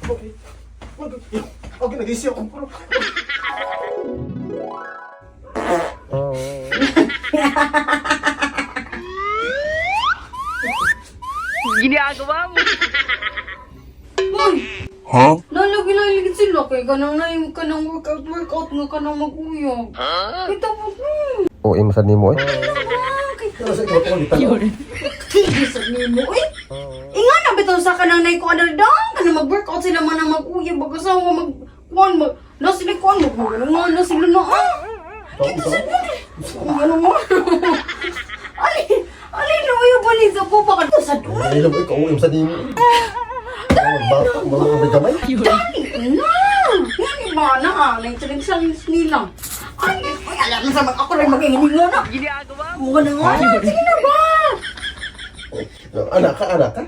Okay. Okay. Okay, nag-isip ako. Pero Ginagawa mo. Uy! Huh? Lalagi-lalagi sila kay kanang na kanang workout workout nga kanang mag-uyog. Kita po. O imasad nimo eh. Pero sa ikaw, ikaw, ikaw. Tige sa nimo eh. Inga na bitaw sa kanang nay ko andar dang kanang mag-workout sila man ang mag-uyog mag asawa mag kuan mag na sila kuan mag nga na sila na ah. Kita sa ano mo? Ali, ali na uyog ba ni sa ko pa ka sa dulo. Ay, alam mo, ikaw, imasad nimo. Bata, mga may gamay. Dali na! Yan yung mga na, nag-challenge nila. Ay, ay, alam mo sa mag ako rin maging na. Ginagawa mo. Mukha na nga, sige na ba? Anak ka, anak ka.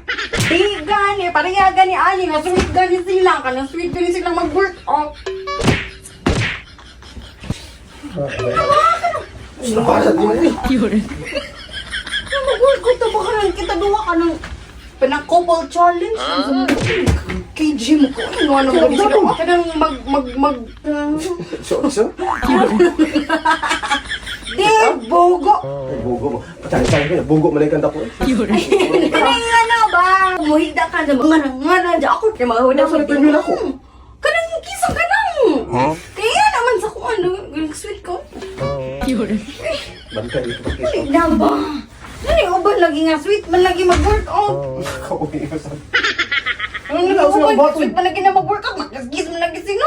Di gani, pareha gani, ani, nga sweet gani sila, kanang sweet gani sila mag-workout. Nabasad nimo eh. Na mag-workout na ba ka nang kita duwa ka ng pinang-couple challenge? KG mo ko, ano ano mo sila? Kanang mag, mag, mag, So, so. di, bogo. Ay, bugo mo. Patay, bugo man ang kanta ko eh. Kanang ano ba? Muhigda ka na, mga nga na, ako, kaya mga Nasa likod yun ako. Kanang kisa ka nang. Kaya naman sa kung ano, ganang sweet ko. Bantay ito. Ay, na ba? Nani, uban lagi nga sweet man lagi mag-workout. Ikaw, imasad. Ano Wala, uban, sila bato. sweet man lagi na mag-workout, magkasgis man lagi sila.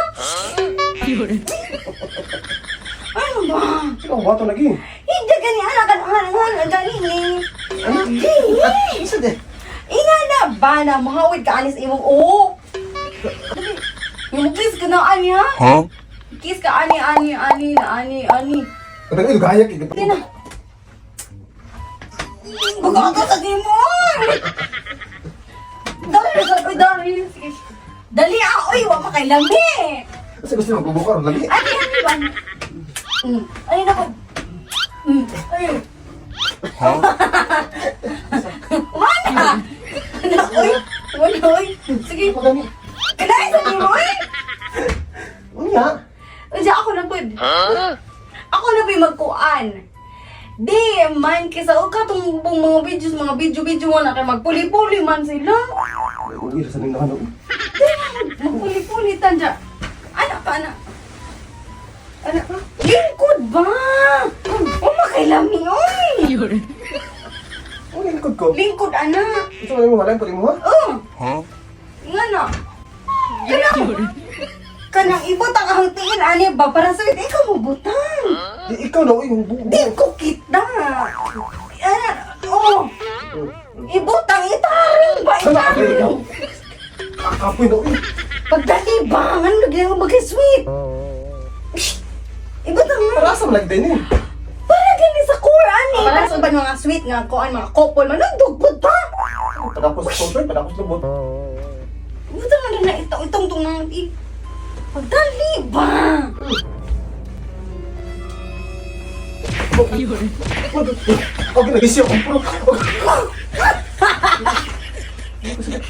Ano ba? Ikaw, bato lagi. Hindi gani anak ka nga nga gani ni. Hindi. Isa din. Inga na ba na mahawid ka anis imong oo. Yung kiss ka na ani ha? Huh? Kiss ka ani ani ani ani ani. Ay, gayak. Hindi na. Baga ka sa mo. Dali sa ko dali. Dali ah, oy, wa makailami. Kasi gusto mo magbubuka ron lagi. Ani ani ba? Ay nako. Ay. Wala. Wala, oy. Wala, oy. Sige. Ako gani. Kanay sa nimo, oy. Unya. Unsa ako na pud. Ako na pud magkuan. Di man kaysa og katong buong mga videos, mga video-video nga na kay magpuli-puli man sila. Ay, uwi sa ning nakano. Di man magpuli-puli tanja. Ana ka ana. Ana ka. Lingkod ba? O makailami oy. Uy, likod ko. Lingkod ana. Gusto mo mo halang pag mo ha? Oh. Nga na. Kanang kanang ibutang ang tiin ani ba para sa ikaw mo butang. Di ikaw na uy, bugo. Di ko kita. Ana, oh. Ibutang itaring ba Sana ka ikaw. itaring? Kapoy na uy. Pagdali ba? Ano lagi nga bagay sweet? Ibutang nga. Para sa malag din eh. Para gani sa core ani. Para sa uban mga sweet nga kuan mga couple man nagdugpod pa. Padapos sa software, padapos lubot. Ibutang nga na ito itong tong nang i. Pagdali ba? Okay, nag-isip ako. Pero, okay. Mas ko.